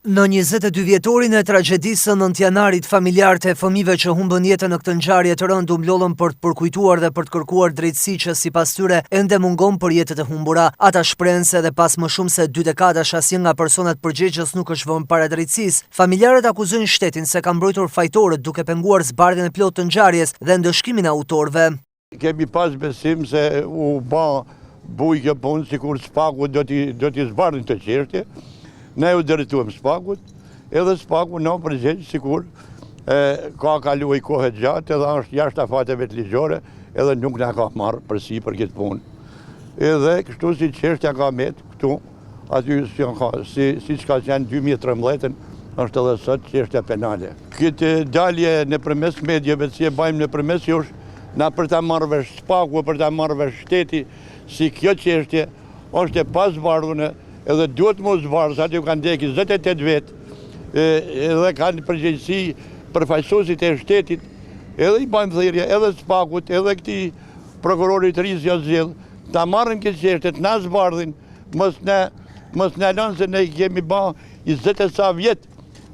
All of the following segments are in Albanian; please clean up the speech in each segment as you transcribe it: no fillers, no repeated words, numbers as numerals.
Në 22 vjetorin e tragjedisë së 9 janarit, familjarët e fëmijëve që humbën jetën në këtë ngjarje të rëndë u mblodhën për të përkujtuar dhe për të kërkuar drejtësi që sipas tyre ende mungon për jetët e humbura. Ata shprehen se edhe pas më shumë se dy dekadash asnjë nga personat përgjegjës nuk është vënë para drejtësisë. Familjarët akuzojnë shtetin se ka mbrojtur fajtorët duke penguar zbardhjen e plotë të ngjarjes dhe ndëshkimin e autorëve. Kemi pas besim se u ba bujë kjo punë, sikur SPAK-u do t'i zbardhin këtë çështje. Ne u drejtuam SPAK-ut, edhe SPAK-u na u përgjegj sikur ka kalu një kohë e gjatë edhe është jashtë afateve ligjore edhe nuk na ka marrë përsipër këtë punë. Edhe kështu si çështja ka met këtu, Aty si ka, si, siç ka qenë 2013-ën, është edhe sot çështja penale. Këtë dalje nëpërmes medieve, si e bajmë nëpërmes jush, na për ta marrë vesh SPAK-u, për ta marrë vesh shteti, si kjo çështje është e pazbardhune, edhe duhet m'u zbardhë, se aty kanë dekë 28 vetë, edhe kanë përgjegjësi përfaqësuesit e shtetit, edhe i bajmë thirrje, edhe SPAK-ut, edhe këtij prokurorit të ri që është zgjedh, ta marrin këtë çështje, të na zbardhin, Mos na, mos na lënë se ne i kemi ba 20 e sa vjet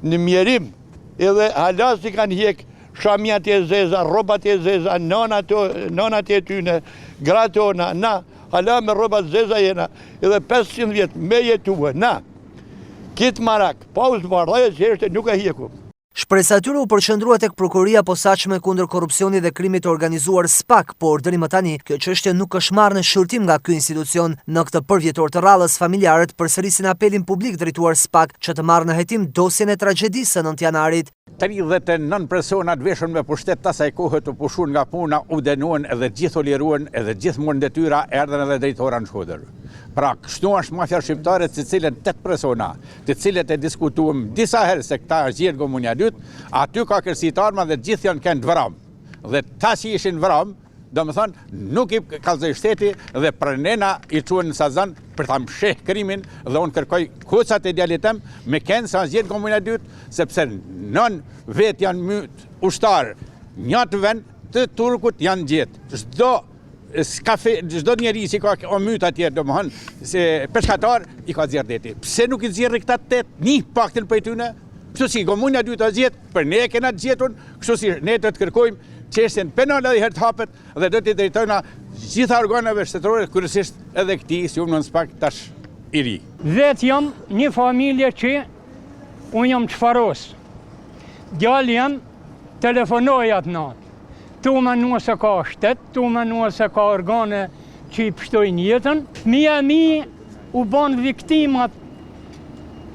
në mjerim, edhe hala s'i kanë hjek shamjat e zeza, rrobat e zeza, nonat, nonat e tyne, gratë tona, na, hala me rrobat zeza jena, edhe 500 vjet me jetue, na, kitë marak, pa u zbardhë, ajo çështje nuk e hjekum. Shpresa e tyre u përqendrua tek Prokuroria e Posaçme kundër Korrupsionit dhe Krimit të Organizuar SPAK, por deri më tani, kjo çështje nuk është marrë në shqyrtim nga ky institucion. Në këtë përvjetor të radhës, familjarët përsërisin apelin publik drejtuar SPAK që të marrë në hetim dosjen e tragjedisë së 9 janarit. 39 persona të veshur me pushtet të asaj kohe të pushuar nga puna u dënuan edhe gjithë u liruan edhe gjithë morën detyra erdhën edhe drejtora në Shkodër. Pra, kështu është mafia shqiptare të cilën 8 persona të cilët e diskutuam disa herë se këta është gjetë gomonia e dytë, aty ka kërsit arma dhe gjithë janë kënë të vramë. Dhe ta që ishin vramë, domethënë, nuk i kallzoi shteti dhe përnena i çuen në Sazan për ta msheh krimin dhe unë kërkoj kocat e djalit tem me kenë se është gjetë gomonia e dytë, sepse nën vetë janë myt ushtarë, një të vend të turkut janë gjetë. Çdo Skafi, çdo njeri që ka o myt atje, domethënë, se peshkatar, i ka nxjerrë deti. Pse nuk i nxjerrë këta tetë, një paktën prej tyne? Kështu si gomonia e dytë është gjetë, për ne e kena të gjetun, kështu si ne do të kërkojmë çështjen penale edhe herë të hapet dhe do t'i drejtojna gjitha organeve shtetërore, kryesisht edhe këtij si unë në SPAK tash i ri. Vetë jam një familje që unë jam shfaros. Djali jem telefonoi atë natë. Tu menu se ka shtet, tu menu se ka organe që i pështojnë jetën. Fëmija e mi u banë viktimat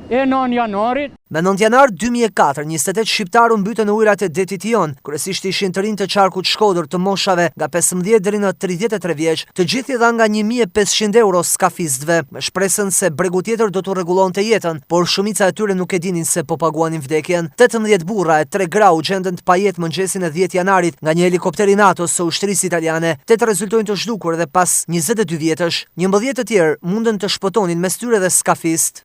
e 9 janarit. Me 9 janar 2004, 28 shqiptarë u mbytën në ujërat e detit Jon. Kryesisht ishin të rinj të qarkut Shkodër të moshave nga 15 deri në 33 vjeç. Të gjithë i dhanë nga 1500 euro skafistëve, me shpresën se bregu tjetër do t'u rregullonte jetën, por shumica e tyre nuk e dinin se po paguanin vdekjen. 18 burra e 3 gra u gjendën të pajetë mëngjesin e 10 janarit nga një helikopter i NATO-s së ushtrisë italiane. Tetë rezultojnë të zhdukur edhe pas 22 vjetësh. 11 të tjerë mundën të shpëtonin mes tyre dhe skafistë.